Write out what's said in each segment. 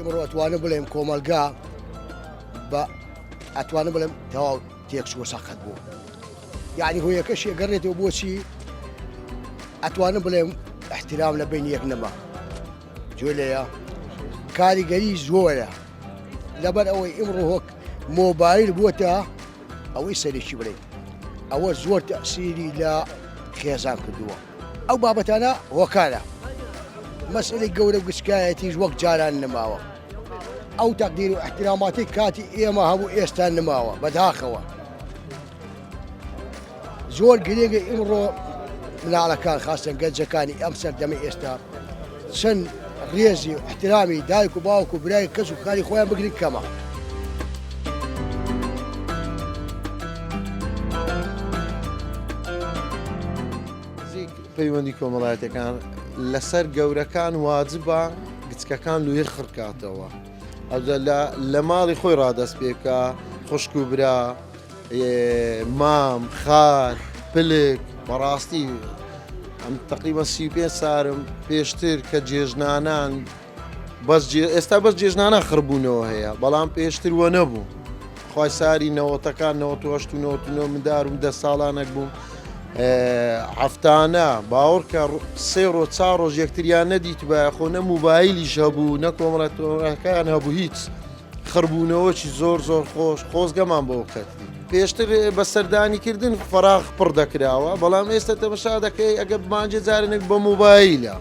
ئیمڕۆ ئەتوانم بڵێم کۆمەڵگا بە ئەتوانم بڵێم تەواو تێکچووە سەقەت بوو یعنی هۆیەکەشی گەڕێتەوە بۆچی ئەتوانم بڵێم احترام لە بین یەک نەما جۆ لەیە کاریگەری زۆرە لەبەر ئەوەی ئیمڕۆ هۆک مۆبایل بووەتە ئەوەی سەرێکی بڵێ ئەوە زۆر تەسیری لە خێزان کردووە ئەو بابەتانە هۆکارە مەسئلەی گەورە و گچکایەتیش وەک جاران نەماوە ئەو تەقدیر و احتراماتی کاتی ئێمە هەبوو ئێستا نماوە بەداخەوە زۆر گرنگە ئیمڕۆ مناڵەکان خاستن گەنجەکانی ئەم سەردەمە ئێستا چەند ڕێزی و احترامی دایک و باوک و برای کەس و کاری خۆیان بگرن کەمە. نزیک پەیوەندی کۆمەڵایەتەکان لەسەر گەورەکان واجبە گچکەکان لوێ خڕکاتەوە ئەوجا لە لە ماڵی خۆی ڕادەست پێ بکە خوشک و برا مام خار پلک بەڕاستی ئەم تقریبا 35 سارم پێشتر کە جێژنانان بەس ئێستا بەس جێژنانە خڕبوونەوە هەیە بەڵام پێشتر وە نەبوو خوای ساری نەوەتەکان 98 و 99 مندارم دە ساڵانێک بووم هەفتانە باوەڕکە سێ ڕۆ چا ڕۆژ یەکتریان نەدیت بە خۆ نە موبایلیش هەبوو نە کۆمەڵەتەکان هەبوو هیچ خڕبوونەوەکی زۆر زۆر خۆش خۆزگەمان بۆ کەتی پێشتر بە سەردانیکردن فەراغ پڕ دەکراوە بەڵام ئێستا تەمەشا دەکەی ئەگە بمانجێ جارێک بە مۆبایلە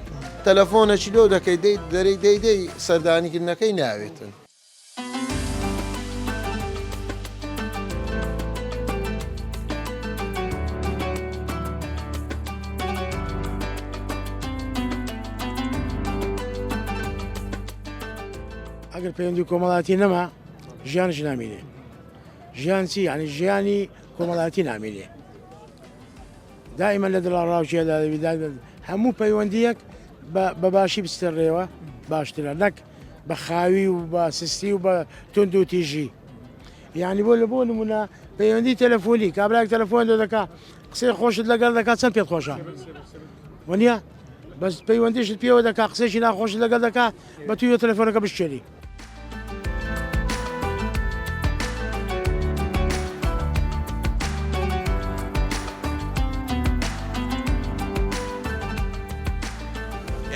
تەلەفۆنەکی لۆ دەکەی دەی دەرەی دەی دەی سەردانیکردنەکەی ناوێتن. ئەگەر پەیوەندی کۆمەڵاتی نەما ژیانش نامینێ ژیان چی یعنی ژیانی کۆمەڵاتی نامینێ دائما لە دڵا ڕاوچێدا دەبی هەموو پەیوەندیەک بە باشی بچتە ڕێوە باشترە نەک بە خاوی و بە سستی و بە تونند و تیژی یعنی بۆ لە بۆ نمونە پەیوەندی تەلەفۆنی کابراک تەلەفۆن دۆ دەکا قسەی خۆشت لەگەڵ دەکات چەند پێت خۆشە وەنیە بەس پەیوەندیشت پێوە دەکا قسەیەکی ناخۆشت لەگەڵ دەکا بە تویە تەلەفۆنەکە بشکێنی.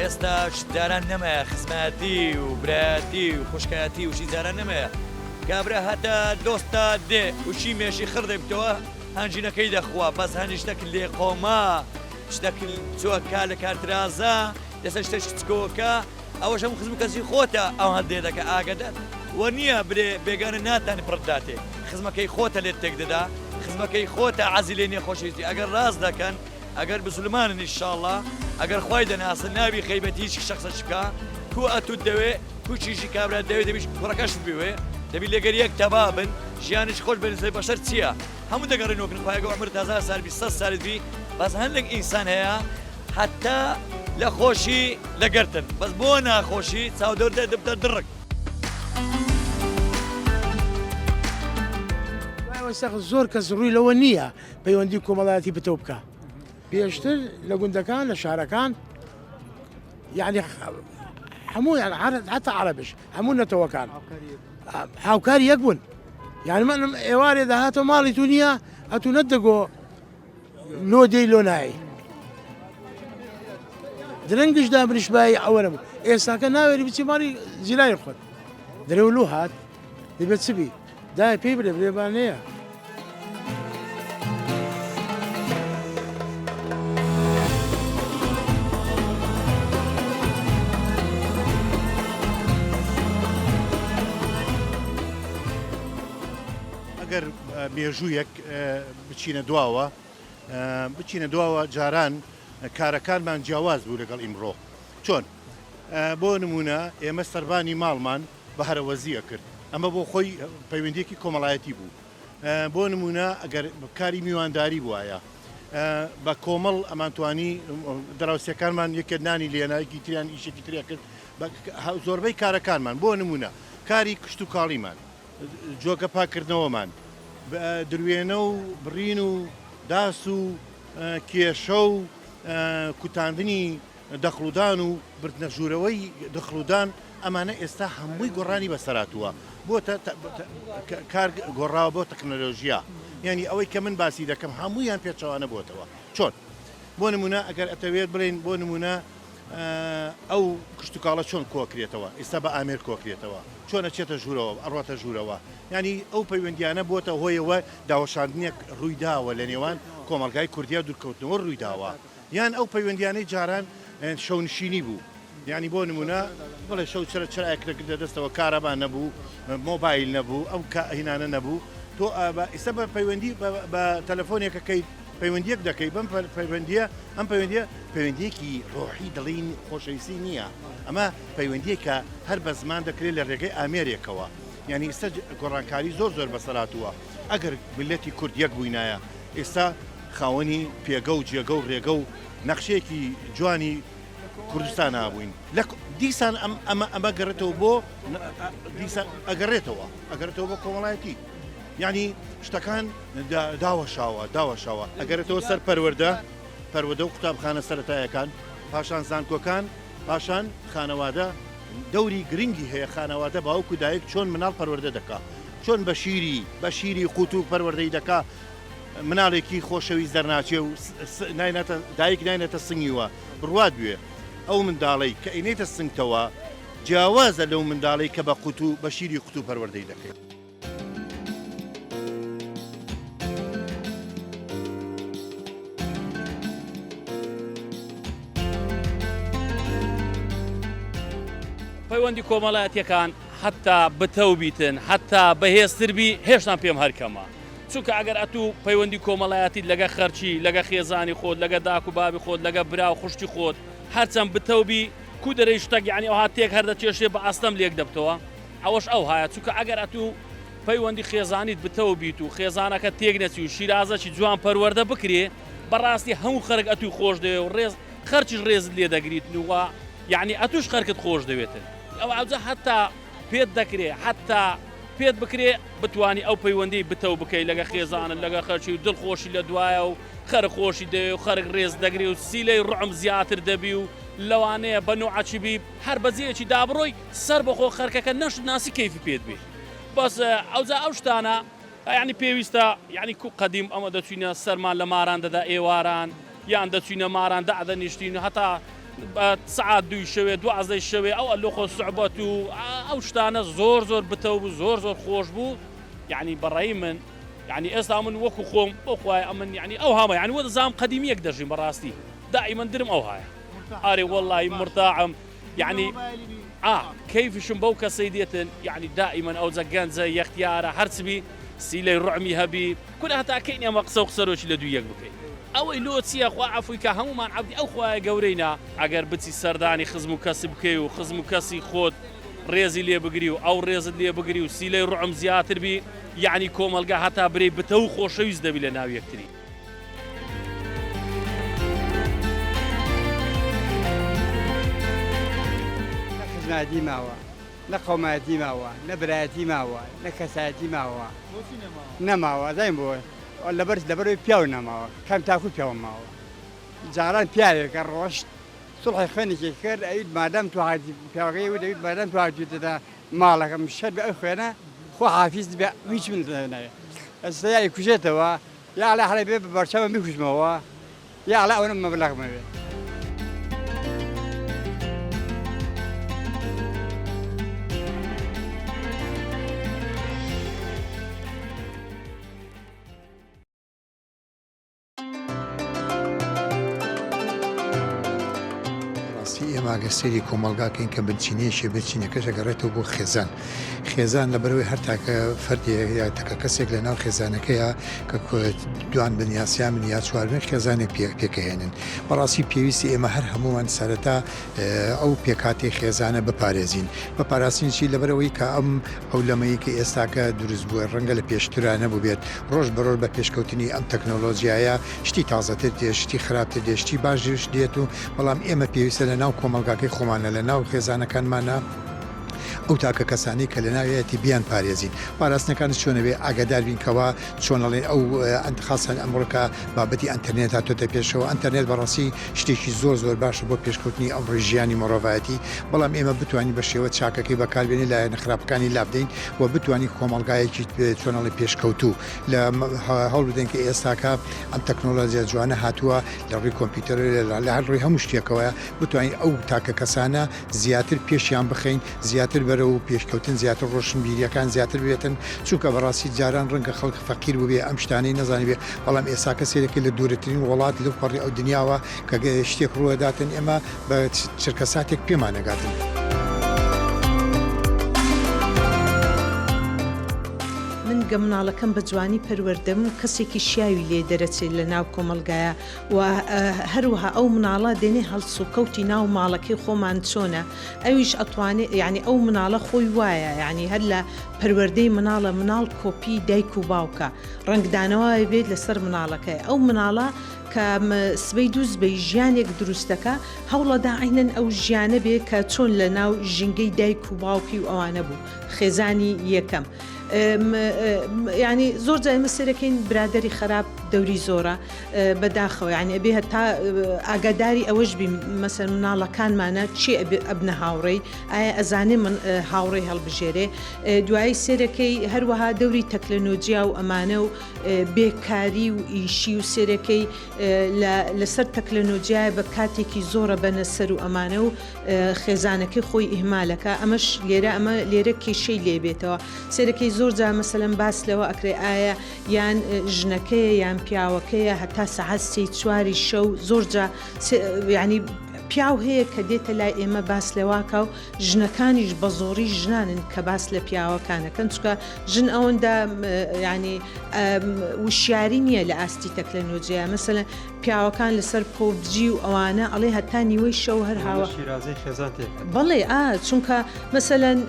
ئێستاش جاران نەمایە خزمایەتی و برایەتی و خوشکایەتی وشی جاران نەمایە کابرا هەتا دۆستا دێ وشی مێشی خڕ دەبتەوە هەنجینەکەی دەخوا بەس هەنی شتەک لێ قۆما شتەک چۆکا لە کارترازا لەسەر شتەش چکۆکە ئەوەش هەموو خزم و کەسی خۆتە ئەوان دێ دەکە ئاگەدار وە نییە برێ بێگانە ناتانی پڕت داتێ خزمەکەی خۆتە لێت تێک دەدا خزمەکەی خۆتە عەزی لێ نییە خۆشەویستی ئەگەر ڕاست دەکەن ئەگەر بسلمانن ئیشاڵڵا ئەگەر خوای دەناسن نابی غەیبەت هیچ شەخسەش بکا کو ئەتوت دەوێ کو چیژی کابرا دەوێ دەبیش کوڕەکەشت بوێ دەبی لەگەر یەک تەبا بن ژیانش خۆش بن بەشەر چییە هەموو دەگەڕێن وەکن خوایە گەو عمرت هەزار سال بی سەد سالت بی بەس هەندێک ئینسان هەیە حتا لە خۆشی لەگەرتن بەس بۆ ناخۆشی چاودەور دە دەبتە دڕک. سەخت زۆر کەس ڕووی لەوە نییە پەیوەندی کۆمەڵایەتی پتەو بکە پێشتر لە گوندەکان لە شارەکان یعنی هەموو حتا عربش هەموو نەتەوەکان هاوکاری یەک بوون یعنی منم ئێوارێ داهاتە ماڵی تو نییە ئەتو نەتدەگۆ لۆ دێی لۆ نای درەنگش دابنیشبایی ئەوە نەبوو ئێستاکە ناوێری بچی ماڵی جیرانی خۆت درێ و لۆ هات دەبێت چ بی دای پێی بلێ بلێ با نەیە. ئەگەر مێژوویەک بچینە دواوە بچینە دواوە جاران کارەکانمان جیاواز بوو لەگەڵ ئیمڕۆ چۆن بۆ نمونە ئێمە سەربانی ماڵمان بە هەرەوەزی ئەکرد ئەمە بۆ خۆی پەیوەندیەکی کۆمەڵایەتی بوو بۆ نمونە ئەگەر کاری میوانداری بوایە بە کۆمەڵ ئەمانتوانی دراوسەکانمان یەکێ نانی لێنایکی تریان ئیشێکی تریا کرد زۆربەی کارەکانمان بۆ نمونە کاری کشت و کاڵیمان جۆگە پاکردنەوەمان دروێنە و بڕین و داس و کێشە و کوتاندنی دەخڵودان و بردنە ژوورەوەی دەخڵودان. ئەمانە ئێستا هەمووی گۆڕانی بەسەراتووە بۆتە کار گۆڕاوە بۆ تەکنەلۆژیا یعنی ئەوەی کە من باسی دەکەم هەموویان پێچەوانە بۆتەوە چۆن بۆ نمونە ئەگەر ئەتەوێت بڵێین بۆ نمونە ئەو کشتتوکاڵە چۆن کۆکرێتەوە ئێستا بە ئامێر کۆکرێتەوە چۆن ئەچێتە ژوورەوە ئەڕاتە ژوورەوە ینی ئەو پەیوەندیانە بۆتە هۆیەوە داوەشاندنێک ڕوویداوە لە نێوان کۆمەلگای کوردیا دوورکەوتنەوە ڕوویداوە یان ئەو پەیوەندیانەی جاران شەونشینی بوو یانی بۆ نمونە بڵێ شەو چرا چرایەک دەگرتە دەستەوە کارەبا نەبوو مۆبایل نەبوو ئەو هینانە نەبوو تۆ ئیستا بە پەیوەندی بە تەلەفۆنێکەکەی پەیوەندیەک دەکەی بەم پەیوەندیە ئەم پەیوەندیە پەیوەندیەکی ڕۆحی دڵین خۆشەویستی نییە ئەمە پەیوەندیەکە هەر بە زمان دەکرێت لە ڕێگەی ئامێرێکەوە یعنی ئیستا گۆڕانکاری زۆر زۆر بەسەراتووە ئەگەر ملەتی کورد یەک بووینایە ئێستا خاوەنی پێگە و جێگە و ڕێگە و نەخشەیەکی جوانی کوردستانا بووین لە دیسان ئەم ئەمە ئەمە گەڕێتەوە بۆ دیسان ئەگەڕێتەوە ئەگەڕێتەوە بۆ کۆمەڵایەتی یعنی شتەکان داوەشاوە داوەشاوە ئەگەرێتەوە سەر پەروەردە پەروەدە و قوتابخانە سەتایەکان پاشان زانکۆکان پاشان خانەوادە دەوری گرنگی هەیە خانەوادە باوک و دایک چۆن مناڵ پەروەردە دەکا چۆن بە شیری بە شیری قوت و پەروەردەی دەکا مناڵێکی خۆشەویست دەرناچێ و ناینەتە دایک ناینەتە سنگیوە بڕوات بوێ ئەو منداڵەی کە ئەینێتە سنگتەوە جیاوازە لەو منداڵەی کە بە قوتو بە شیری قوتو پەروەردەی دەکەیت. پەیوەندی کۆمەڵایەتیەکان حەتا بتەو بیتن حەتا بەهێزتر بی هێشتان پێم هەر کەمە چونکە ئەگەر ئەتوو پەیوەندی کۆمەڵایەتیت لەگە خەرکی لەگە خێزانی خۆت لەگە داک و بابی خۆت لەگە برا و خوشکی خۆت هەرچەند بتەو بی کو دەرەی شتەک یعنی ئەوها تێک هەر دەکێشێ بە ئاستەم لێک دەبتەوە ئەوەش ئەوهایە چونکە ئەگەر ئەتوو پەیوەندی خێزانیت بتەو بیت و خێزانەکە تێک نەچی و شیرازەکی جوان پەروەردە بکرێ بەڕاستی هەموو خەرک ئەتووی خۆش دەوێ و ڕێز خەرکیش ڕێزت لێ دەگریتن و یعنی ئەتوش خەرکت خۆش دەوێتن ئەو ئەوجا حتا پێت دەکرێ حتا پێت بکرێ بتانی ئەو پەیوەندی بتەو بکەی لەگە خێزانت لەگە خەرکی و دڵ خۆشی لە دوایە و خەرک خۆشی دەوێ و خەرک ڕێز دەگری و سیلەی ڕعم زیاتر دەبی و لەوانەیە بە نوعەکی بی هەر بەجێیەکی دابڕۆی سەر بەخۆ خەرکەکە نەشت ناسی کەیفی پێت بێ بەس ئەوجا ئەو شتانە یانی پێویستە یانی کو قەدیم ئەمە دەچوینە سەرمان لە ماران دەدا ئێواران یان دەچوینە ماران دادەنیشتین هەتا سعات دووی شەوێ دوازدەی شەوێ ئەو ئەلۆخۆ سوعبەت و ئەو شتانە زۆر زۆر بتەو بوو زۆر زۆر خۆش بوو یعنی بەڕێی من یعنی ئێستا من وەکو خۆم بۆ خوای ئەمن یعنی ئەو هامە یعنی وەدەزام قەدیمیەک دەژیم بەڕاستی دائیمەن درم ئەو هایە ئارێ وەڵی مرتاعم یەعنی ئا کەیفیشم بەو کەسەی دێتن یەعنی دائیمەن ئەوجە گەنجە یەختیارە هەرچ بی سیلەی ڕعمی هەبی کورە هەتا کەین ئێمە قسە و قسەرۆکی لە دوو یەک بکەین ئەوەی لۆ چییە خوا عەفوی کە هەموومان عەبدی ئەو خوایە گەورەینە ئەگەر بچی سەردانی خزم و کەسی بکەی و خزم و کەسی خۆت ڕێزی لێ بگری و ئەو ڕێزت لێ بگری و سیلەی ڕعم زیاتر بی یەعنی کۆمەڵگا هەتا برێی بتەو و خۆشەویست دەبی لە ناو یەکتری. نە خزمایەتی ماوە، نە قەومایەتی ماوە، نە برایەتی ماوە، نە کەسایەتی ماوە. نەماوە ئەزانی بۆ؟ لەبەر لەبەرئەوەی پیاو نەماوە، کەم تاکو پیاو ماوە. جاران پیاوێکە ڕۆشت سوڵحی خوێنێکی کرد ئەویت مادام تو هاتی پیاوەکەی وت ئەویت مادام تو هاتوویتە ماڵەکەم شەر بێ ئەو خوێنە خوا حافیز بێ هیچ من ناوێ. ئێستا یا ئەیکوژێتەوە یا ئەڵێ هەڵێ بێ بە بەرچاوم بیکوژمەوە یا ئەڵێ ئەوەنە مەبلەغم ئەوێ. ڕاستی ئێمە ئەگەر سەیری کۆمەڵگا کەین کە بنچینەیەکی بنچینەکەش ئەگەڕێتەوە بۆ خێزان خێزان لەبەرەوەی هەر تاکە فەردێک یا تەکە کەسێک لە ناو خێزانەکەیە کە دوان بن یا سیان بن یا چوار بن خێزانێک پێکەهێنن بەڕاستی پێویستی ئێمە هەر هەمووان سەرەتا ئەو پێکهاتەی خێزانە بپارێزین بە پاراستنی چی لەبەرئەوەی کە ئەم عەولەمەی کە ئێستاکە دروست بووە ڕەنگە لە پێشترا نەبووبێت ڕۆژ بە ڕۆژ بە پێشکەوتنی ئەم تەکنۆلۆجیایە شتی تازەتر دێت شتی خراپتر دێت شتی باشیش دێت و بەڵام ئێمە پێویستە لە ناو کۆمەڵگاکەی خۆمانە لە ناو خێزانەکانمانە. ئەو تاکە کەسانەی کە لەناویەتی بیان پارێزین پاراستنەکانش چۆنە بێ ئاگادار بین کەوا چۆن ئەڵێن ئەو خاصەن ئەمڕۆ کە بابەتی ئەنتەرنێت هاتۆتە پێشەوە ئەنتەرنێت بەڕاستی شتێکی زۆر زۆر باشە بۆ پێشکەوتنی ئەمڕۆی ژیانی مڕۆڤایەتی بەڵام ئێمە بتوانین بە شێوە چاکەکەی بەکاربێنین لایەنە خراپەکانی لابدەین و بتوانین کۆمەڵگایەکی چۆن ئەڵێ پێشکەوتوو لە هەوڵ بدەین کە ئێستاکە ئەم تەکنۆلۆژیا جوانە هاتووە لە ڕووی کۆمپیوتەر لە هەر ڕووی هەموو شتێکەوە بتوانین ئەو تاکە کەسانە زیاتر پێشیان بخەین زیاتر بەرەو پێشکەوتن زیاتر ڕۆشنبیریەکان زیاتر بێتن چونکە بەڕاستی جاران ڕەنگە خەڵک فەقیر بووبێ ئەم شتانەی نەزانیبێ بەڵام ئێساکە سەیرەکەی لە دوورترین وڵات لەو پەڕی ئەو دنیاوە کە شتێک ڕووەداتن ئێمە بە چرکەساتێک پێمان ئەگاتن. من گە مناڵەکەم بە جوانی پەروەردەم کەسێکی شیاوی لێ دەرەچێت لە ناو کۆمەڵگایە و هەروەها ئەو مناڵە دێنێ هەڵسوکەوتی ناو ماڵەکەی خۆمان چۆنە ئەویش ئەتوانێ یانی ئەو مناڵە خۆی وایە یانی هەر لە پەروەردەی مناڵە مناڵ کۆپی دایک و باوکە ڕەنگدانەوە بێت لەسەر مناڵەکەی ئەو مناڵە کە سبەی دووسبەی ژیانێک دروست دەکا هەوڵەدا عەینەن ئەو ژیانە بێ کە چۆن لە ناو ژینگەی دایک و باوکی و ئەوانە بوو خێزانی یەکەم یانی زۆر جار ئێمە سەیرەکەین برادەری خەراپ دەوری زۆرە بەداخەوە یانی ئەبێ هەتا ئاگاداری ئەوەش بین مەسەن مناڵەکانمانە چی ئەبنە هاوڕێی ئایا ئەزانێ من هاوڕێ هەڵبژێرێ دوایی سێرەکەی هەروەها دەوری تەکلەنۆجیا و ئەمانە و بێکاری و ئیشی و سێرەکەی لەسەر تەکلەنۆجیایە بە کاتێکی زۆرە بەنە سەر و ئەمانە و خێزانەکەی خۆی ئیهمالەکە ئەمەش لێرە ئەمە لێرە کێشەی لێ بێتەوە سێرەکەی زۆر جار مەسەلەن باس لەوە ئەکرێ ئایا یان ژنەکەیە یان پیاوەکەیە هەتا سەعات سێی چواری شەو زۆر جا یعنی پیاو هەیە کە دێتە لای ئێمە باس لەواکە و ژنەکانیش بە زۆری ژنانن کە باس لە پیاوەکانەکەن چکە ژن ئەوەندە ینی وشیاری نییە لە ئاستی تەکلەنۆجیە مەسەلەن پیاوەکان لەسەر پۆبجی و ئەوانە ئەڵێ هەتا نیوەی شەو هەر هاوە شیرازەی خێزان تێک بەڵێ ئا چونکە مەسەلەن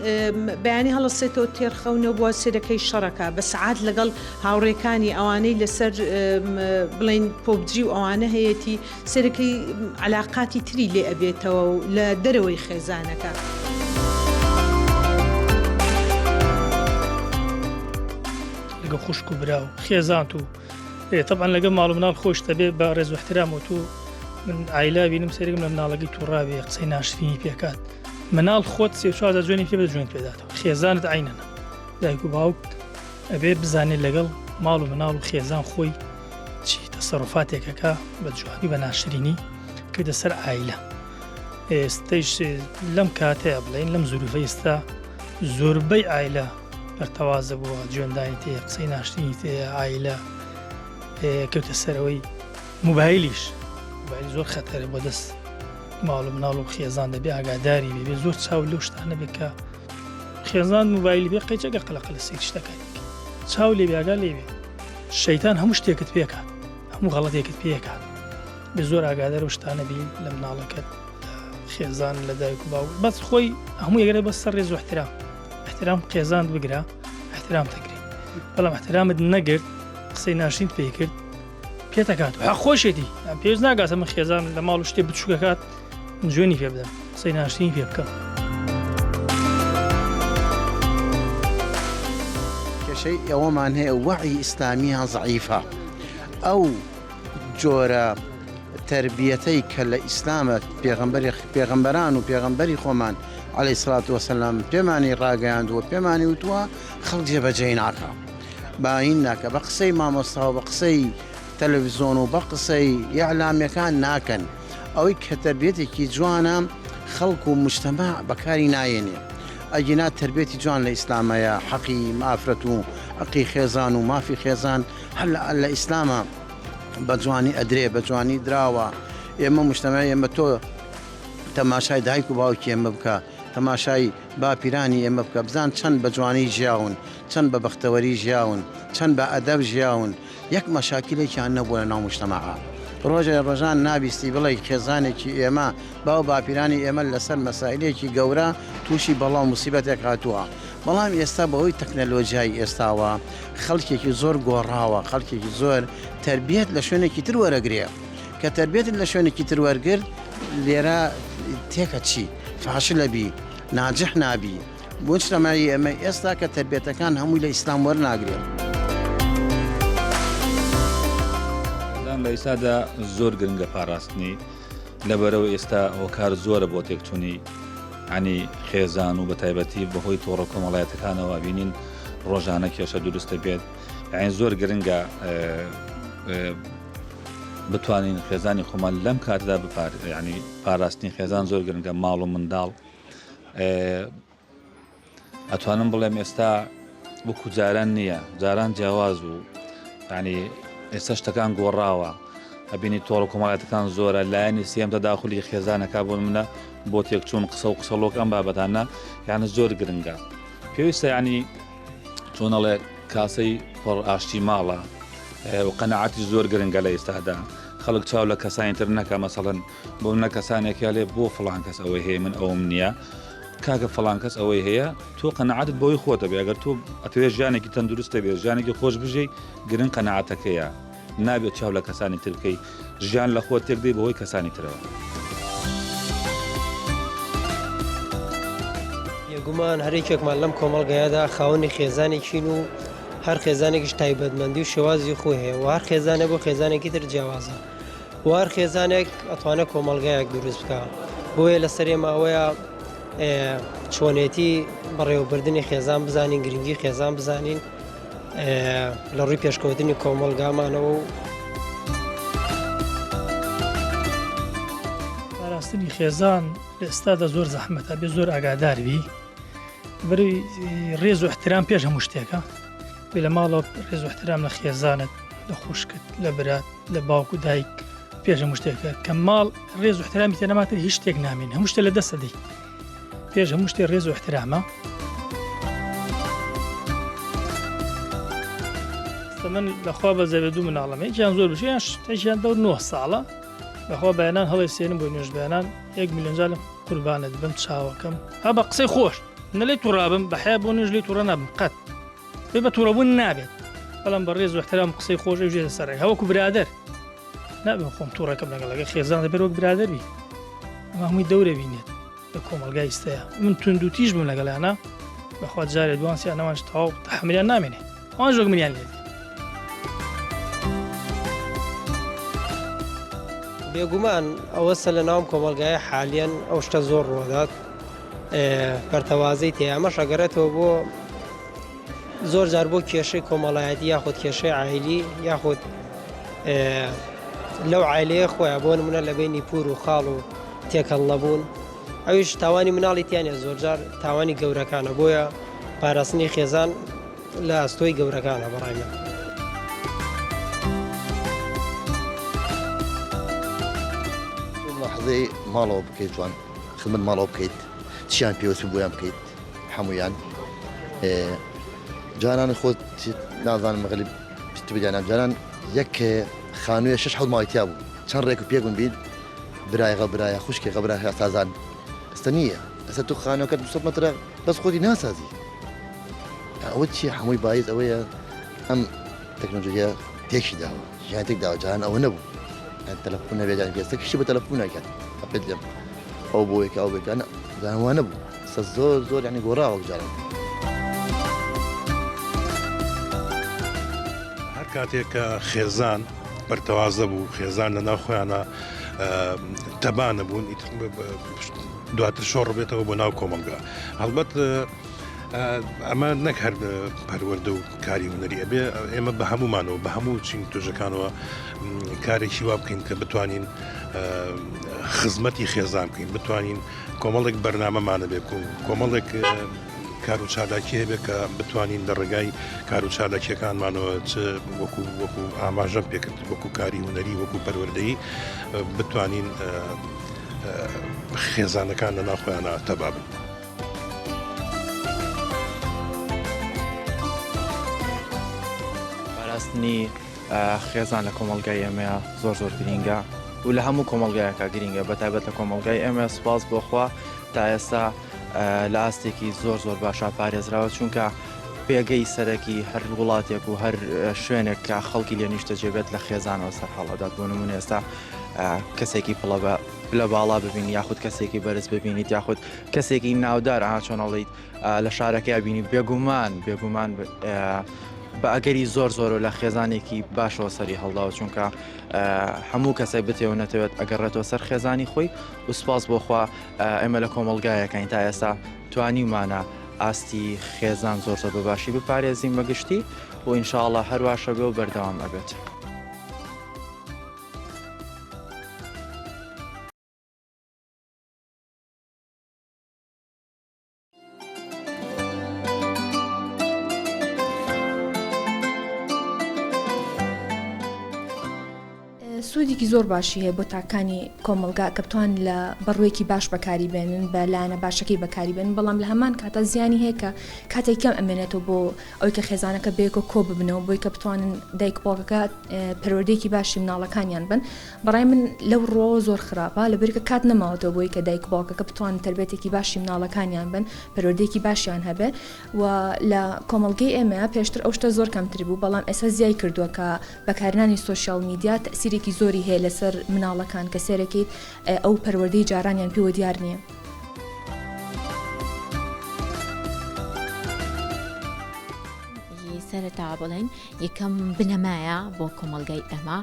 بەیانی هەڵەسێتەوە تێر خەو نەبووە سێرەکەی شەڕەکە بە سەعات لەگەڵ هاوڕێکانی ئەوانەی لەسەر بڵێن پۆبجی و ئەوانە هەیەتی سێرەکەی علاقاتی تری لێ ئەبێتەوە و لە دەرەوەی خێزانەکە. لەگەڵ خوشک و برا و خێزانت و تەبعەن لەگەڵ ماڵ و مناڵ خۆشت ئەبێ بە ڕێز و احترام و تو من ئایلا بینم سەیرێکم لە مناڵەکەی توڕابێ قسەی ناشرینی پێکات مناڵ خۆت سێ چوار جار جوێنی پێ بدە جوێن پێداتەوە خێزانت عینەنە دایک و باوک ئەبێ بزانێت لەگەڵ ماڵ و مناڵ و خێزان خۆی چی تەسەڕفاتێکەکە بە جوانی بە ناشرینی کردە سەر ئایلە ئێستەیش لەم کاتەیە بڵێن لەم زروفە ئێستا زۆربەی ئایلە پەرتەوازە بووە جوێندانی تێ قسەی ناشرینی تێ ئایلە کەوتە سەرەوەی موبایلیش موبایل زۆر خەتەرە بۆ دەست ماڵ و مناڵ و خێزان دەبێ ئاگاداری بێ بێ زۆر چاو لەو شتانە بێ کە خێزان موبایلی بێ قەیچەکە قەلەقە لە سەیر شتەکانی چاو لێ بێ ئاگا لێ بێ شەیتان هەموو شتێکت پێکات هەموو غەڵەتێکت پێکات بێ زۆر ئاگادار و شتانە بی لە مناڵەکەت خێزان لە دایک و باوک بەس خۆی هەموو یەگەرە بەس سەر ڕێز و احترام احترام خێزانت بگرە احترام تەگری بەڵام احترامت نەگرت قسەی ناشرینت پێ کرد پێتەکات و حەق خۆشێتی پێویست ناگاتە من خێزان لە ماڵ و شتێ بچووکەکات من جوێنی پێ بدەم قسەی ناشرینی پێ بکەم. کێشەی ئەوەمان هەیە وەعی ئیسلامیان زەعیفە ئەو جۆرە تەربیەتەی کە لە ئیسلامە پێغەمبەری پێغەمبەران و پێغەمبەری خۆمان عەلەیهی سڵات وەسەلام پێمانی ڕاگەیاندووە پێمانی وتووە خەڵک جێبەجێی ناکا باین ناکە بە قسەی مامۆستا و بە قسەی تەلەڤزیۆن و بە قسەی ئیعلامیەکان ناکەن ئەوەی کە تەربیەتێکی جوانە خەڵک و مجتەمع بەکاری نایەنێ ئەگینا تەربیەتی جوان لە ئیسلامەیە حەقی ئافرەت و حەقی خێزان و مافی خێزان هەر لە ئیسلامە بە جوانی ئەدرێ بە جوانی دراوە ئێمە مجتەمعی ئێمە تۆ تەماشای دایک و باوکی ئێمە بکە تەماشای باپیرانی ئێمە بکە بزان چەند بە جوانی ژیاون چەند بە بەختەوەری ژیاون چەند بە ئەدەب ژیاون یەک مەشاکیلێکیان نەبووە لە ناو مجتەمەعا ڕۆژێ ڕۆژان نابیستی بڵێ خێزانێکی ئێمە باو باپیرانی ئێمە لەسەر مەسائلێکی گەورە تووشی بەڵا و موسیبەتێک هاتووە بەڵام ئێستا بەهۆی تەکنەلۆجیای ئێستاوە خەڵکێکی زۆر گۆڕاوە، خەڵکێکی زۆر تەربیەت لە شوێنێکی تر وەرەگرێ، کە تەربیەتت لە شوێنێکی تر وەرگرت لێرە تێکەچی، فاشل ئەبی، ناجح نابی. موجتەمەعی ئێمە ئێستا کە تەربیەتەکان هەمووی لە ئیسلام وەرناگرێت. خێزان لە ئیستادا زۆر گرنگە پاراستنی لەبەرەوە ئێستا هۆکار زۆرە بۆ تێکچوونی ینی خێزان و بەتایبەتی بەهۆی تۆڕە کۆمەڵایەتەکانەوە بینین ڕۆژانە کێشە دروستە بێت یعنی زۆر گرنگە بتوانین خێزانی خۆمان لەم کاتدا بپار ینی پاراستنی خێزان زۆر گرنگە ماڵ و منداڵ ئەتوانم بڵێم ئێستا وەکو جاران نییە جاران جیاواز بوو ینی ئێستا شتەکان گۆڕاوە ئەبینی تۆڕە کۆمەڵاتەکان زۆرە لایەنی سێم تەداخلی خێزانەکە بۆ منە بۆ تێکچوون قسە و قسەڵۆک ئەم بابەتانە یانە زۆر گرنگە پێویستە ینی چۆنەڵێ کاسەی پڕ ئاشتی ماڵە و قەنەعاتی زۆر گرنگە لە ئێستادا خەڵک چاو لە کەسانی تر نەکە مەسەڵەن بۆ منە کەسانێک لێ بۆ فڵان کەس ئەوەی هەیە من ئەوم نییە کاکە فڵان کەس ئەوەی هەیە تۆ قەنەعاتت بۆی خۆتە بێ ئەگەر تۆ ئەتەوێ ژیانێکی تەندروستە بێ ژیانێکی خۆش بژی گرنگ قەنەعاتەکەیە نابێت چاو لە کەسانی تر بکەی ژیان لە خۆت تێک دەی بەهۆی کەسانی ترەوە. بێگومان هەر یەکێکمان لەم کۆمەڵگایەدا خاوەنی خێزانێکین و هەر خێزانێکیش تایبەتمەندی و شێوازی خۆی هەیە و هەر خێزانێک بۆ خێزانێکی تر جیاوازە و هەر خێزانێک ئەتوانێت کۆمەڵگایەک دروست بکە بۆیە لەسەر ئێمە ئەوەیە چۆنێتی بەڕێوەبردنی خێزان بزانین گرنگی خێزان بزانین لە ڕووی پێشکەوتنی کۆمەڵگامانەوە و پاراستنی خێزان لە ئێستادا زۆر زەحمەتە بێ زۆر ئاگادار بی بەری ڕێز و احترام پێش هەموو شتێکە بێ لە ماڵەوە ڕێز و احترام لە خێزانت لە خوشکت لە برات لە باوک و دایک پێش هەموو شتێکە کە ماڵ ڕێز و احترامی تێنەماتر هیچ شتێک نامێن هەموو شتێ لە دەستە دەی پێش هەموو شتێ ڕێز و احترامە. من لەخوا بەزەبێ دوو مناڵم یەکیان زۆر بژیان شتێکیان دەور 9 ساڵە بەخوا بەیانان هەڵی سێنم بۆ نوێژ بەیانان یەک میلیۆن جار قوربانت بم چاوەکەم ها بە قسەی خۆش نە لێ توڕابم بە حیا بۆ نوێژ لێ توڕە نابم قەت بێ بە توڕەبوون نابێت بەڵام بە ڕێز و احترام قسەی خۆش ئەو ژێرە سەرێک هەوەکو برادەر نابم خۆم توڕەکەم لەگەڵەکە خێزان دەبێت وەک برادەر بی ئەمە هەمووی دەورە بینێت لە کۆمەڵگای ئیستەیە من توند و تیژ بم لەگەڵیانە بەخوا جارێ دوان سیان ئەوانش تەواو تەحەمولیان نامێنێ ئەوانش وەک منیان لێ دێ. بێگومان ئەوەسە لە ناوم کۆمەڵگایە حالیەن ئەو شتە زۆر ڕوەدات پەرتەوازەی تێ ئەمەش ئەگەڕێتەوە بۆ زۆر جار بۆ کێشەی کۆمەڵایەتی یاخود کێشەی عایلی یاخود لەو عایلەیە خۆیان بۆ نمونە لە بینی پور و خاڵ و تێکەڵ نەبوون ئەویش تاوانی مناڵی تیانە زۆرجار تاوانی گەورەکانە بۆیە پاراستنی خێزان لە ئەستۆی گەورەکانە بەڕای من. ملاحظەی ماڵەوە بکەیت جوان خزمەت ماڵەوە بکەیت چیان پێوەست بۆیان بکەیت هەمویان جاران خۆت نازانم غەلیب بدیانام جاران یەک خانوویە شش حەوت ماڵی تیا بوو چەند ڕێک و پێک بوون بیت برای غە برایە خوشکی غە برای سازان ئێستا نییە ئێستا تو خانووەکە 200 مەترە بەس خۆتی ناسازی ئەوە چی هەمووی بایز ئەوەیە ئەم تەکنۆلۆژیا تێکی داوە ژیان تێک داوە جاران ئەوە نەبوو تەلەفۆن نەبێت یان ئێستا کشتی بە تەلەفۆن ناکات پێت لێم ئەو بۆیەکە ئەو بێکە جاران وا نەبوو ئێستا زۆر زۆر یعنی گۆڕاوە جاران. هەر کاتێک کە خێزان پەرتەوازە بوو خێزان لە ناو خۆیانە تەبا نەبوون دواتر شۆڕ بێتەوە بۆ ناو کۆمەڵگا هەڵبەت ئەمە نەک هەر پەروەردە و کاری هونەری ئەبێ ئێمە بە هەمومانەوە بە هەموو چین توێژەکانەوە کارێکی وا بکەین کە بتوانین خزمەتی خێزان بکەین بتوانین کۆمەڵێک بەرنامەمانە بێ کۆمەڵێک کار و چالاکی هەبێ کە بتوانین لە ڕێگای کار و چالاکیەکانمانەوە چ وەکو وەکو ئاماژەم پێکرد وەکو کاری هونەری وەکو پەروەردەیی بتوانین خێزانەکان لە ناوخۆیانە تەبا بن. پاراستنی خێزان لە کۆمەڵگای ئێمەیە زۆر زۆر گرینگە و لە هەموو کۆمەڵگایەکە گرینگە بە تایبەت لە کۆمەڵگای ئێمە سوپاس بۆخوا تا ئێستا لە ئاستێکی زۆر زۆر باشا پارێزراوە چونکە پێگەی سەرەکی هەر وڵاتێک و هەر شوێنێک کە خەڵکی لێ نیشتەجێ بێت لە خێزانەوە سەر هەڵەدات بۆ نمونە ئێستا کەسێکی پڵە بە پلە باڵا ببینی یاخود کەسێکی بەرز ببینیت یاخود کەسێکی ناودار ئا چۆن ئەڵێیت لە شارەکەیا بینی بێگومان بێگومان بە ئەگەری زۆر زۆر لە خێزانێکی باشەوە سەری هەڵداوە چونکە هەموو کەسێک بتێ و نەتەوێت ئەگەڕێتەوە سەر خێزانی خۆی و سپاس بۆخوا ئێمە لە کۆمەڵگایەکەین تا ئێستا توانیومانە ئاستی خێزان زۆر زۆر بە باشی بپارێزین بەگشتی و ئینشاءڵە هەرواشە بێ و بەردەوام ئەبێت. سوودێکی زۆر باشی هەیە بۆ تاکانی کۆمەڵگا کە بتوان لە بەڕوویەکی باش بەکاری بێنن بە لایەنە باشەکەی بەکاری بێنن بەڵام لە هەمان کاتا زیانی هەیە کە کاتێک کەم ئەمێنێتەوە بۆ ئەوەی کە خێزانەکە بەیەکەوە کۆ ببنەوە بۆی کە بتوانن دایک باوکەکە پەروەردەیەکی باشی مناڵەکانیان بن بەڕای من لەو ڕووەوە زۆر خراپە لەبەرکە کات نەماوەتەوە بۆی کە دایک باوکەکە بتوانن تربێتێکی باشی مناڵەکانیان بن پەروەردەیەکی باشیان هەبێ و لە کۆمەڵگەی ئێمە پێشتر ئەو شتە زۆر کەمتر بوو بەڵام ئێستا زیای کردووە کە بەکارنانی سۆشیال میدیا تەسیرێکی زۆری هەیە لەسەر مناڵەکان کە سێرەکەیت ئەو پەروەردەی جارانیان پێوە دیار نییە. سەرەتا بڵێن یەکەم بنەمایە بۆ کۆمەڵگای ئێمە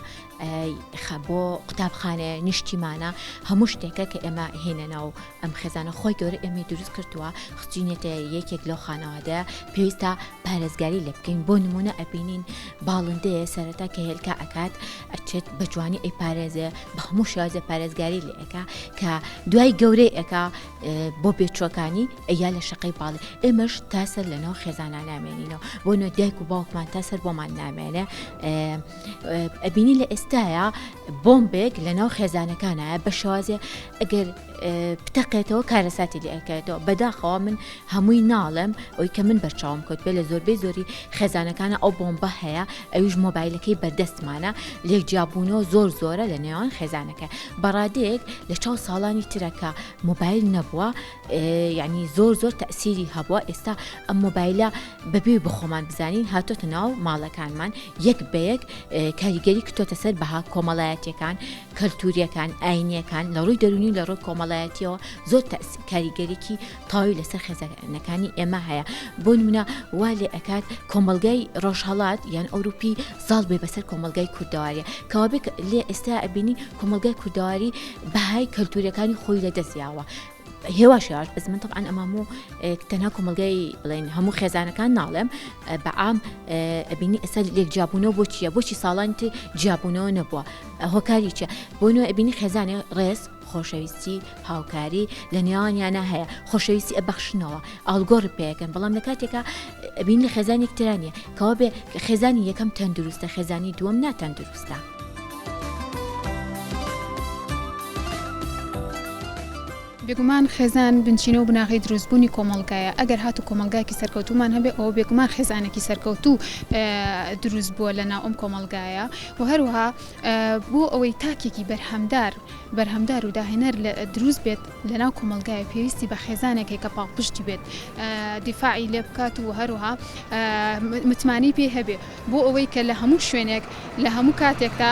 بۆ قوتابخانەیە نیشتیمانە هەموو شتێکە کە ئێمە هێنە ناو ئەم خێزانە خۆی گەورە ئێمەی دروست کردووە خستوینێتە یەکێک لەو خانەوادەیە پێویستە پارێزگاری لێ بکەین بۆ نمونە ئەبینین باڵندەیە سەرەتا کە هێلکە ئەکات ئەچێت بە جوانی ئەی پارێزێ بە هەموو شێوازێ پارێزگاری لێ ئەکا کە دوای گەورەی ئەکا بۆ بێچوەکانی ئەیا لە شقەی باڵی ئێمەش تا سەر لەناو خێزانە نامێنینەوە بۆ نۆ دایک و باوکمان تا سەر بۆمان نامێنێ ئەبینی لە ئێستایا بۆمبێک لە ناو خێزانەکانایە بە شێوازێ ئەگەر بتەقێتەوە کارەساتی لێ ئەکەوێتەوە بەداخەوە من هەمووی ناڵێم ئەوی کە من بەرچاوم کەوت بێ لە زۆربەی زۆری خێزانەکانە ئەو بۆمبە هەیە ئەویش مۆبایلەکەی بەردەستمانە لێک جیابوونەوە زۆر زۆرە لە نێوان خێزانەکە بەڕادەیەک لە چاو ساڵانی ترەکە مۆبایل نەبووە یعنی زۆر زۆر تەسیری هەبووە ئێستا ئەم مۆبایلە بەبێ بخۆمان بزانین هاتۆتە ناو ماڵەکانمان یەک بە یەک کاریگەری کتۆتە سەر بەها کۆمەڵایەتیەکان کەلتوریەکان ئاینیەکان لە ڕووی دەرونی لە ڕووی کۆمەڵایەتیەوە زۆر کاریگەریکی تەواوی لەسەر خێزانەکانی ئێمە هەیە بۆ نمونە وا لێ ئەکات کۆمەڵگای ڕۆژهەڵات یان ئەوروپی زاڵ بێ بەسەر کۆمەڵگای کوردەواریە کەوابێ لێ ئێستا ئەبینی کۆمەڵگای کوردەواری بەهای کەلتوریەکانی خۆی لە دەست یاوە هێواش هێواش بەس من طبعا ئەمە هەموو تەنها کۆمەڵگای بڵێن هەموو خێزانەکان ناڵێم بەعام ئەبینی ئێستا لێک جیابوونەوە بۆ چییە بۆچی ساڵانی تر جیابوونەوە نەبووە هۆکاری چیە بۆ نوێ ئەبینی خێزانێ ڕێز خۆشەویستی هاوکاری لە نێوانیانە هەیە خۆشەویستی ئەبەخشنەوە ئاڵگۆڕی پێەکەن بەڵام لە کاتێکا ئەبین لە خێزانێک ترانیە کەوا بێ خێزانی یەکەم تەندروستە خێزانی دووەم ناتەندروستە. بێگومان خێزان بنچینە و بناغەی دروستبوونی کۆمەڵگایە، ئەگەر هاتوو کۆمەڵگایەکی سەرکەوتوومان هەبێ ئەوە بێگومان خێزانێکی سەرکەوتوو دروست بووە لەناو ئەم کۆمەڵگایە و هەروەها بۆ ئەوەی تاکێکی بەرهەمدار بەرهەمدار و داهێنەر دروست بێت لەناو کۆمەڵگایە پێویستی بە خێزانێک هەیە کە پاڵپشتی بێت دیفاعی لێ بکات و هەروەها متمانەی پێی هەبێ بۆ ئەوەی کە لە هەموو شوێنێک لە هەموو کاتێکدا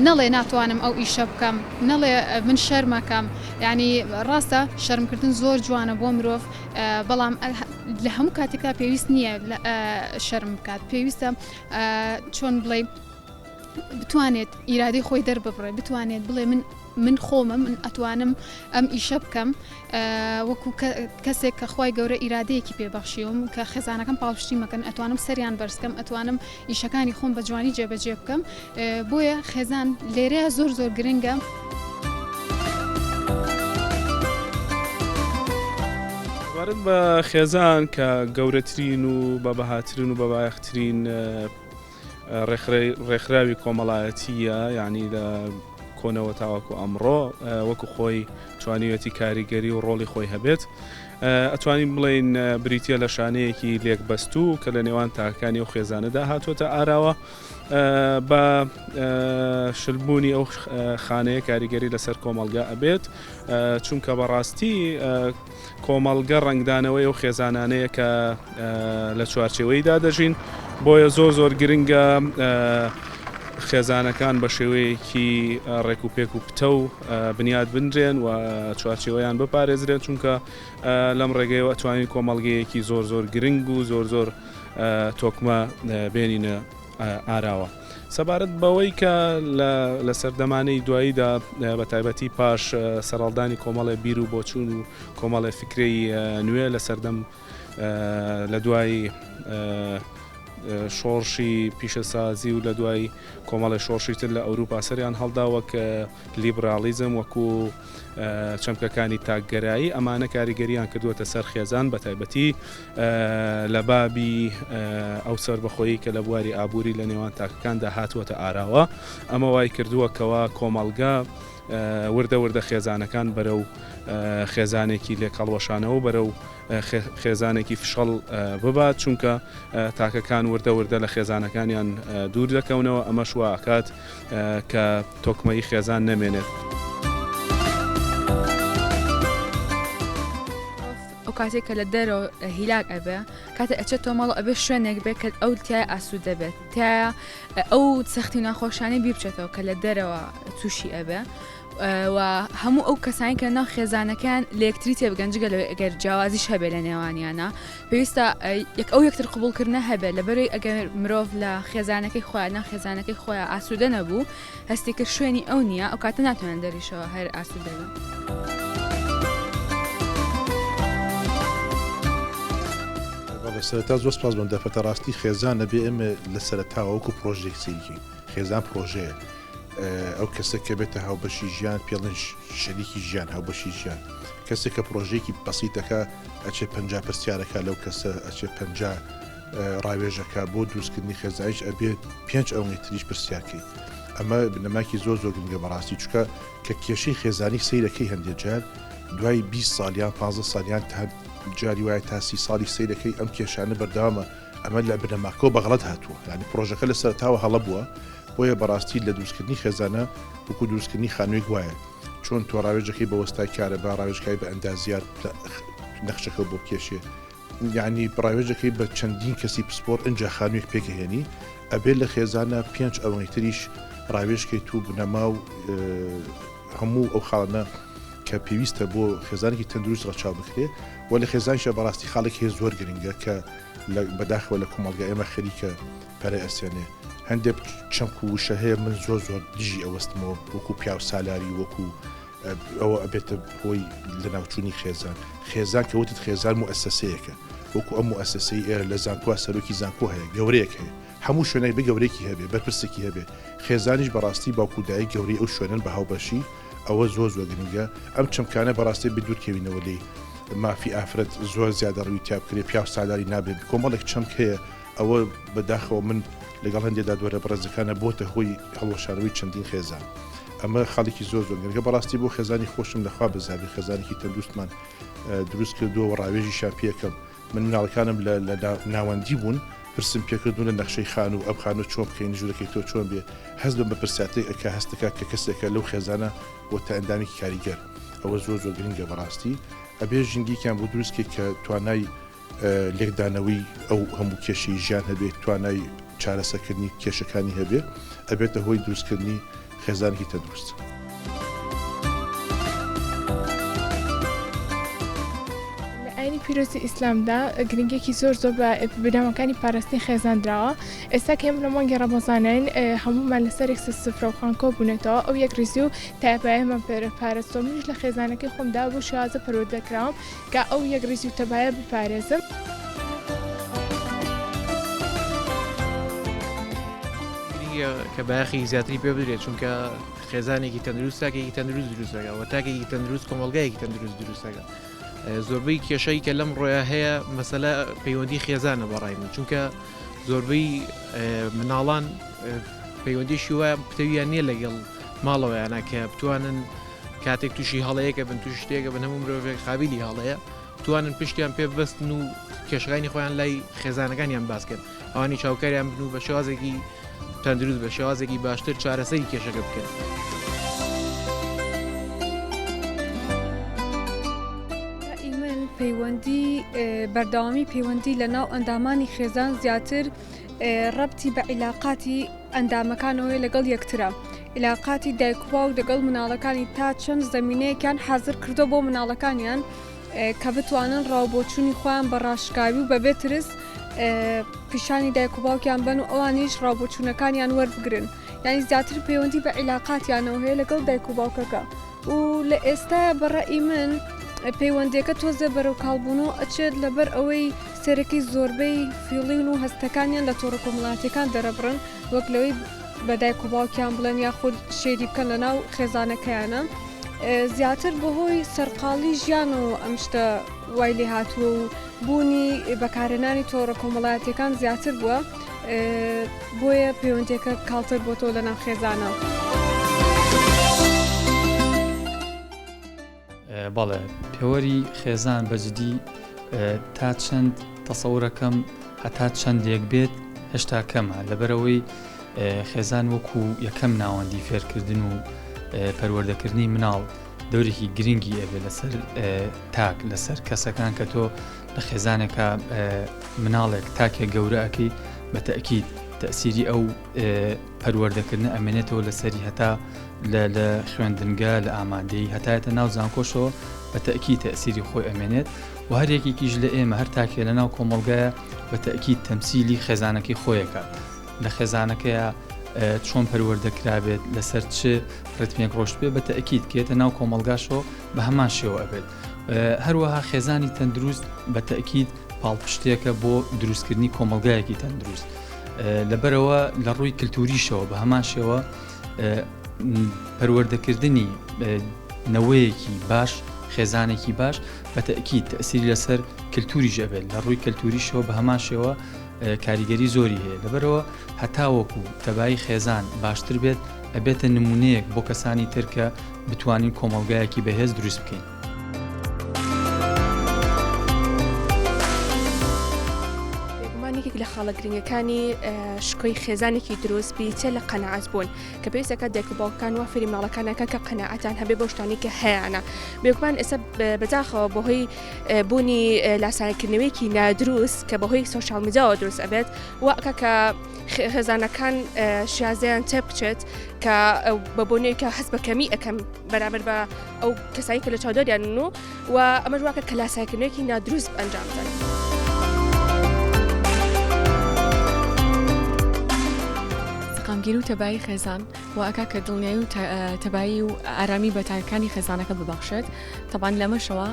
نەڵێ ناتوانم ئەو ئیشە بکەم نەڵێ من شەرمەکەم یانی ڕاستە شەرمکردن زۆر جوانە بۆ مرۆڤ بەڵام لە هەموو کاتێکدا پێویست نییە شەرم بکات پێویستە چۆن بڵێ بتوانێت ئیرادەی خۆی دەرببڕێ بتوانێت بڵێ من من خۆمم من ئەتوانم ئەم ئیشە بکەم وەکو کەسێک کە خوای گەورە ئیرادەیەکی پێ بەخشیوم کە خێزانەکەم پاڵپشتی مەکەن ئەتوانم سەریان بەرز کەم ئەتوانم ئیشەکانی خۆم بە جوانی جێبەجێ بکەم بۆیە خێزان لێرەیە زۆر زۆر گرنگە. سەبارەت بە خێزان کە گەورەترین و بە بەهاترین و بەبایەخترین ڕێکخراوی کۆمەڵایەتییە، یانی لە کۆنەوە تاوەکو ئەمڕۆ وەکو خۆی توانیویەتی کاریگەری و ڕۆڵی خۆی هەبێت. ئەتوانین بڵێین بریتییە لە شانەیەکی لێکبەستوو کە لە نێوان تاکەکانی ئەو خێزانەدا هاتووەتە ئاراوە. بە شلبوونی ئەو خانەیە کاریگەری لەسەر کۆمەڵگا ئەبێت، چونکە بەڕاستی کۆمەڵگە ڕەنگدانەوەی ئەو خێزانانەیە کە لە چوارچێوەیدا دەژین، بۆیە زۆر زۆر گرنگە خێزانەکان بە شێوەیەکی ڕێک و پێک و پتەو بنیات بنرێن و چوارچێوەیان بپارێزرێن چونکە لەم ڕێگەیەوە ئەتوانین کۆمەڵگەیەکی زۆر زۆر گرنگ و زۆر زۆر تۆکمە بێنینە ئاراوە. سەبارەت بەوەی کە لە سەردەمانەی دواییدا بە تایبەتی پاش سەرهەڵدانی کۆمەڵێ بیر و بۆچوون و کۆمەڵێ فکرەی نوێ لە سەردەم لە دوای شۆڕشی پیشەسازی و لە دوای کۆمەڵی شۆڕشی تر لە ئەوروپا سەریان هەڵدا وەک لیبراڵیزم وەکو چەمکەکانی تاکگەرایی ئەمانە کاریگەریان کردووەتە سەر خێزان بە تایبەتی لە بابی ئەو سەربەخۆیی کە لە بواری ئابووری لە نێوان تاکەکاندا هاتووەتە ئاراوە ئەمە وای کردووە کەوا کۆمەڵگە وردە وردە خێزانەکان بەرەو خێزانێکی لێکهەڵوەشانەوە بەرەو خێزانێکی فشەڵ ببات چونکە تاکەکان وردە وردە لە خێزانەکانیان دوور دەکەونەوە ئەمەش وا ئەکات کە تۆکمەیی خێزان نەمێنێت. ئەو کاتێک کە لە دەرەوە هیلاک ئەبێ کاتێ ئەچێتەوە ماڵەوە ئەبێ شوێنێک بێ کە ئەو تیای ئاسوودە بێت تایە ئەو سەختی و ناخۆشانەی بیر بچێتەوە کە لە دەرەوە تووشی ئەبێ و هەموو ئەو کەسانی کە ناو خێزانەکان لە یەکتری تێبگەن جگە لەوەی ئەگەر جیاوازیش هەبێ لە نێوانیانە پێویستە یەک ئەو یەکتر قبوڵکردنە هەبێت لەبەرەی ئەگەر مرۆڤ لە خێزانەکەی خۆیان ناو خێزانەکەی خۆیان ئاسوودە نەبوو هەستی کرد شوێنی ئەو نییە ئەو کاتە ناتوانێت دەریشەوە هەر ئاسوودە بێت. بەڵێ سەرەتا زۆر سپاس بۆم دەرفەتە ڕاستی خێزان ئەبێ ئێمە لە سەرەتاوە وەکو پرۆژێک سەیری خێزان پرۆژەیە ئەو کەسە کە بێتە هاوبەشی ژیان پێڵێن شەریکی ژیان هاوبەشی ژیان کەسێک کە پرۆژەیەکی بەسیتەکە ئەچێ پ پرسیارەکە لەو کەسە ئەچێ پ ڕاوێژەکە بۆ دروستکردنی خێزانیش ئەبێت پێنج ئەوەی تریش پرسیارکەی ئەمە بنەماکی زۆر زۆر گرنگە بەڕاستی چکە کە کێشەی خێزانی سەیرەکەی هەندێک جار دوای 20 ساڵیان 15 ساڵیان تا جاری وایە تا سی ساڵی سەیرەکەی ئەم کێشانە بەردەوامە ئەمە لە بنەماکەوە بە غەڵەت هاتووە یانی پرۆژەکە لە سەرەتاوە هەڵە بووە بۆیە بەڕاستی لە دروستکردنی خێزانە وەکو دروستکردنی خانوویەک وایە چۆن تۆ ڕاوێژەکەی بە وەستای کارەبا ڕاوێژکای بە ئەندازیار نەخشەکە بۆ بکێشێ یعنی ڕاوێژەکەی بە چەندین کەسی پسپۆر ئینجا خانوویەک پێکەهێنی ئەبێت لە خێزانە پێنج ئەوەی تریش ڕاوێژکەیت و بنەما و هەموو ئەو خاڵانە کە پێویستە بۆ خێزانێکی تەندروست ڕەچاو بکرێ و لە خێزانیشە بەڕاستی خاڵێک هەیە زۆر گرنگە کە بەداخەوە لە کۆمەڵگا ئێمە خەریکە پەرە ئەسێنێ هەندێک چەمک و وشە هەیە من زۆر زۆر دژی ئەوەستمەوە وەکو پیاو سالاری وەکو ئەوە ئەبێتە هۆی لەناوچوونی خێزان خێزان کە وتت خێزان موئەسەسەیەکە وەکو ئەم موئەسەسەی ئێرە لە زانکۆ سەرۆکی زانکۆ هەیە گەورەیەک هەیە هەموو شوێنێک بێ گەورەیەکی هەبێ بەرپرسێکی هەبێ خێزانیش بەڕاستی باوک و دایک گەورەی ئەو شوێنەن بە هاوبەشی ئەوە زۆر زۆر گرنگە ئەم چەمکانە بەڕاستی بێ دوورکەوینەوە لێی مافی ئافرەت زۆر زیادە ڕووی تیا بکرێ پیاو سالاری نابێت کۆمەڵێک چەمک هەیە ئەوە بەداخەوە من لەگەڵ هەندێک دادوەرە بەڕێزەکانە بۆتە هۆی هەڵوەشانەوەی چەندین خێزان ئەمە خاڵێکی زۆر زۆر گرنگە بەڕاستی بۆ خێزانی خۆشم لەخوا بەزیابی خێزانێکی تەندروستمان دروست کردووە و ڕاوێژیشیان پێکەم من مناڵەکانم لە لە ناوەندی بوون پرسم پێکردوون لە نەخشەی خانوو ئەم خانوو چۆن بکەین ژوورەکەی تۆ چۆن بێ هەست بە بەرپرسیارێتی ئەکا هەست دەکا کە کەسێکە لەو خێزانە بۆتە ئەندامێکی کاریگەر ئەوە زۆر زۆر گرنگە بەڕاستی ئەبێ ژینگەیەکیان بۆ دروست کەی کە توانای لێکدانەوەی ئەو هەموو کێشەی ژیان هەبێت توانای چارەسەرکردنی کێشەکانی هەبێ ئەبێتە هۆی دروستکردنی خێزانێکی تەندروست. لە ئاینی پیرۆزی ئیسلامدا گرنگیەکی زۆر زۆر بە بنەماکانی پاراستنی خێزان دراوە ئێستا کە ئێمە لە مانگی ڕەمەزانین هەموومان لەسەر یەک سفرە و خان کۆبوونەتەوە ئەو یەک ڕیزی و تایبایەمان پارستوە منیش لە خێزانەکەی خۆمدا بەو شێوازە پەروەردە کراوم کە ئەو یەک ڕیزی و تەبایە بپارێزم. گرنگە کە بایەخی زیاتری پێ بدرێت چونکە خێزانێکی تەندروست تاکێکی تەندروست دروست دەکات و تاکێکی تەندروست کۆمەڵگایەکی تەندروست دروست دەکات زۆربەی کێشەی کە لەم ڕۆیە هەیە مەسەلە پەیوەندی خێزانە بەڕای من چونکە زۆربەی مناڵان پەیوەندیشی وایە پتەویان نییە لەگەڵ ماڵەوەیانە کە بتوانن کاتێک تووشی هەڵەیەکە بن تووشی شتێکە بن هەموو مرۆڤێک قابلی هەڵەیە بتوانن پشتیان پێ ببەستن و کێشەکانی خۆیان لای خێزانەکانیان باسکەن ئەوانی چاوکاریان بن و بە شێوازێکی تەندروست بە شێوازێکی باشتر چارەسەری کێشەکە بکەن. پەیوەندی بەردەوامی پەیوەندی لە ناو ئەندامانی خێزان زیاتر ڕەبتی بە عیلاقاتی ئەندامەکانەوەی لەگەڵ یەکترە عیلاقاتی دایک و باوک لەگەڵ مناڵەکانی تا چەند زەمینەیەکیان حازر کردو بۆ مناڵەکانیان کە بتوانن ڕاوبۆچوونی خۆیان بە ڕاشکاوی و بەبێ ترس پیشانی دایک و باوکیان بن و ئەوانیش ڕاوبۆچوونەکانیان وەربگرن یعنی زیاتر پەیوەندی بە عیلاقاتیانەوە هەیە لەگەڵ دایک و باوکەکە و لە ئێستا بە ڕەئی من پەیوەندیەکە تۆزێ بەرەو کاڵبوونەوە ئەچێت لەبەر ئەوەی سەرەکی زۆربەی feeling و هەستەکانیان لە تۆڕە کۆمەڵایەتیەکان دەرەبڕن وەک لەوەی بە دایک و باوکیان بڵێن یاخود share ی بکەن لەناو خێزانەکەیانە زیاتر بەهۆی سەرقاڵی ژیانەوە ئەم شتە وای لێ هاتووە و بوونی بەکارهێنانی تۆڕە کۆمەڵایەتیەکان زیاتر بووە بۆیە پەیوەندیەکە کاڵتر بۆتەوە لەناو خێزانە. بەڵێ پێوەری خێزان بە جدی تا چەند تەسەورەکەم هەتا چەندێک بێت هێشتا کەمە لەبەرەوەی خێزان وەکو یەکەم ناوەندی فێرکردن و پەروەردەکردنی مناڵ دەورێکی گرنگی ئەبێ لەسەر تاک لەسەر کەسەکان کە تۆ لە خێزانێکە مناڵێک تاکێک گەورە ئەەکەی بە تەئکید تەسیری ئەو پەروەردەکردنە ئەمێنێتەوە لەسەری هەتا لە خوێندنگە لە ئامادەی هەتایەتە ناو زانکۆشەوە بە تەئکید تەسیری خۆی ئەمێنێت و هەر یەکێکیش لە ئێمە هەر تاکێ لە ناو کۆمەڵگایە بە تەئکید تەمسیلی خێزانەکەی خۆیەکات لە خێزانەکەیە چۆن پەروەردە کرابێت لەسەر چ ڕتمێک ڕۆشت بێ بە تەئکید کێتە ناو کۆمەڵگاشەوە بە هەمان شێوە ئەبێت هەروەها خێزانی تەندروست بە تەئکید پاڵپشتێکە بۆ دروستکردنی کۆمەڵگایەکی تەندروست لەبەرەوە لە ڕووی کللتوریشەوە بە هەمان شێوە پەروەردەکردنی نەوەیەکی باش خێزانێکی باش بە تەئکید تەسیری لەسەر کللتوریش ئەبێت لە ڕووی کللتوریشەوە بە هەمان شێوە کاریگەری زۆری هەیە لەبەرەوە هەتاوەکو تەبایی خێزان باشتر بێت ئەبێتە نمونەیەک بۆ کەسانی تر کە بتوانین کۆمەڵگایەکی بەهێز دروست بکەین. بێگومان یەکێک لە خاڵە گرنگەکانی شکۆی خێزانێکی دروست بریتیە لە قەناعەت بوون کە پێویست دەکات دایک و باوکەکان وا فێری منداڵەکانیان کەن کە قەناعەتیان هەبێ بەو شتانەی کە هەیانە بێگومان ئێستا بەداخەوە بەهۆی بوونی لاسایکردنەوەیەکی نادروست کە بەهۆی سۆشیال میدیاوە دروست ئەبێت وا ئەکا کە خێزانەکان شیازەیان تێبچێت کە بە بۆنەی کە هەست بە کەمی ئەەکەم بەرامبەر بە ئەو کەسانی کە لە چاودێریانن و و ئەمەش واکە کە لاسایکردنەوەیەکی نادروست ئەنجام بدەن. سەقامگیری و تەبایی خێزان وا ئەکا کە دڵنیایی و تەبایی و ئارامی بە تاکەکانی خێزانەکە ببەخشێت تەبان لەمەشەوە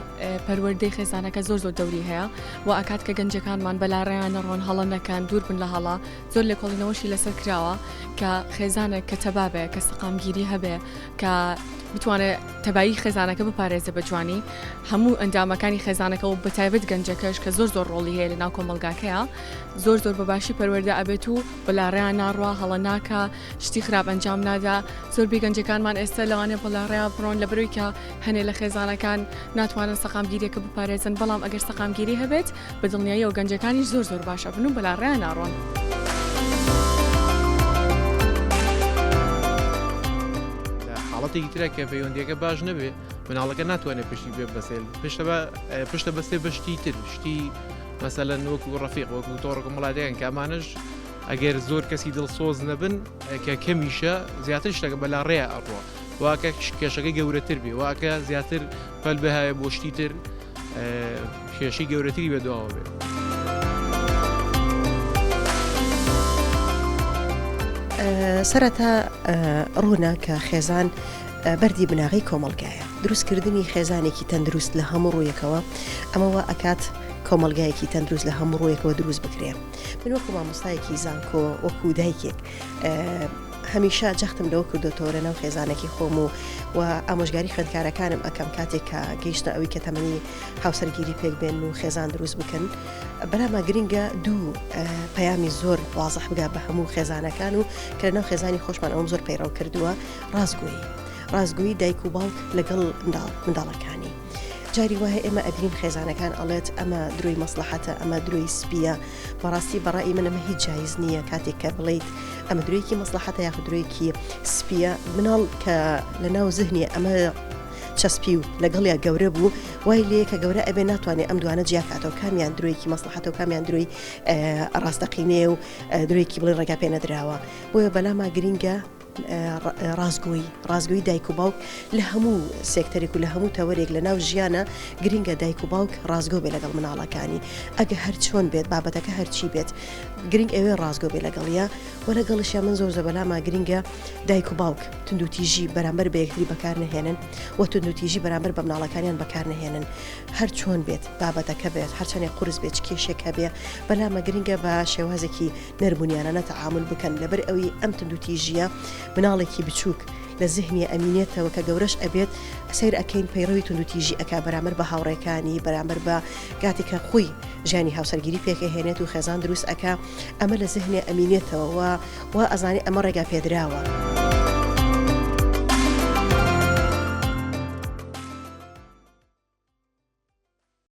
پەروەردەی خێزانەکە زۆر زۆر دەوری هەیە و ئەکات کە گەنجەکانمان بەلاڕێیان نەڕۆن هەڵە نەکەن دوور بن لە هەڵە زۆر لێکۆڵینەوەشی لەسەر کراوە کە خێزانێک کە تەبا بێ کە سەقامگیری هەبێ کە بتوانێت تەبایی خێزانەکە بپارێزێ بە جوانی هەموو ئەندامەکانی خێزانەکە و بەتایبەت گەنجەکەش کە زۆر زۆر ڕۆڵی هەیە لە ناو کۆمەڵگاکەیە زۆر زۆر بە باشی پەروەردە ئەبێت و بەلاڕێیان ناڕوا هەڵە ناکا شتی خراپ ئەنجام نادا زۆربەی گەنجەکانمان ئێستا لەوانەیە بەلاڕێیا بڕۆن لەبەرەوەی کە هەنێ لە خێزانەکان ناتوانن سەقامگیریەکە بپارێزن بەڵام ئەگەر سەقامگیری هەبێت بە دڵنیاییەوە گەنجەکانیش زۆر زۆر باش ئەبن و بەلاڕێیا ناڕۆن. لە حاڵەتێکی ترا کە پەیوەندیەکە باش نەبێ مناڵەکە ناتوانێت پشتی پێ ببەسێت پشتە بە پشتە بەستێ بە شتی تر شتی مەسەلەن وەکو ڕەفیق وەکو تۆڕە کۆمەڵایەتیەکان کە ئەمانەش ئەگەر زۆر کەسی دڵسۆز نەبن کە کەمیشە زیاتر شتەکە بەلاڕێیا ئەڕوا واکە کێشەکەی گەورەتر بێ واکە زیاتر پەل بهاوێ بۆ شتی تر کێشەی گەورەتری بە دواوە بێ. سەرەتا ڕوونە کە خێزان بەردی بناغەی کۆمەڵگایە، دروستکردنی خێزانێکی تەندروست لە هەموو ڕوویەکەوە ئەمە وا ئەکات کۆمەڵگایەکی تەندروست لە هەموو ڕوویەکەوە دروست بکرێ. من وەکو مامۆستایەکی زانکۆ وەکو دایکێک هەمیشە جەختم لەوە کردوتەوە لە ناو خێزانەکی خۆم و و ئامۆژگاری خوێندکارەکانم ئەکەم کاتێک کە گەیشتە ئەوی کە تەمەنی هاوسەرگیری پێک بێن و خێزان دروست بکەن بەلاما گرنگە دوو پەیامی زۆر وازح بگا بە هەموو خێزانەکان و کە لە ناو خێزانی خۆشمان ئەوم زۆر پەیڕەو کردووە ڕاستگۆیی ڕاستگۆیی دایک و باوک لەگەڵ منداڵەکانی جاری وایە ئێمە ئەبینین خێزانەکان ئەڵێت ئەمە درۆی مەسلحەتە ئەمە درۆی سپیە بەڕاستی بەڕای من ئەمە هیچ جایز نییە کاتێک کە بڵیت ئەمە درۆیەکی مەسلحەتە یاخود درۆیەکی سپیە مناڵ کە لە ناو زهنی ئەمە. چەسپی و لەگەڵیا گەورە بوو وای لێیە کە گەورە ئەبێ ناتوانێ ئەم دوانە جیا کاتەوە کامیان درۆیەکی مەسڵەحەتە و کامیان درۆی ڕاستەقینەیە و درۆیەکی بڵێ ڕێگا پێ نەدراوە بۆیە بەلاما گرینگە ڕاستگۆیی ڕاستگۆیی دایک و باوک لە هەموو سێکتەرێک و لە هەموو تەوەرێک لە ناو ژیانە گرینگە دایک و باوک ڕاستگۆ بێ لەگەڵ مناڵەکانی ئەگە هەر چۆن بێت بابەتەکە هەرچی بێت گرنگ ئەوێ ڕاستگۆ بێ لەگەڵیە و لەگەڵیشیا من زۆر زۆر بەلاما گرینگە دایک و باوک توندوتیژی بەرامبەر بە یەکتری بەکار نەهێنن و توندوتیژی بەرامبەر بە مناڵەکانیان بەکار نەهێنن هەر چۆن بێت بابەتەکە بێت هەرچەندێک قورس بێت چ کێشێک هەبێ بەلامە گرنگە بە شێوازێکی نەرمونیانانە تەعامول بکەن لەبەر ئەوی ئەم توندوتیژییە مناڵێکی بچووک لە زهنیە ئەمینێتەوە کە گەورەش ئەبێت سەیر ئەکەین پەیڕەوی توندوتیژی ئەکا بەرامبەر بە هاوڕێکانی بەرامبەر بە کاتێک کە خۆی ژیانی هاوسەرگیری پێکەهێنێت و خێزان دروست ئەکا ئەمە لە زهنێ ئەمینێتەوە و وا ئەزانێ ئەمە ڕێگا پێدراوە.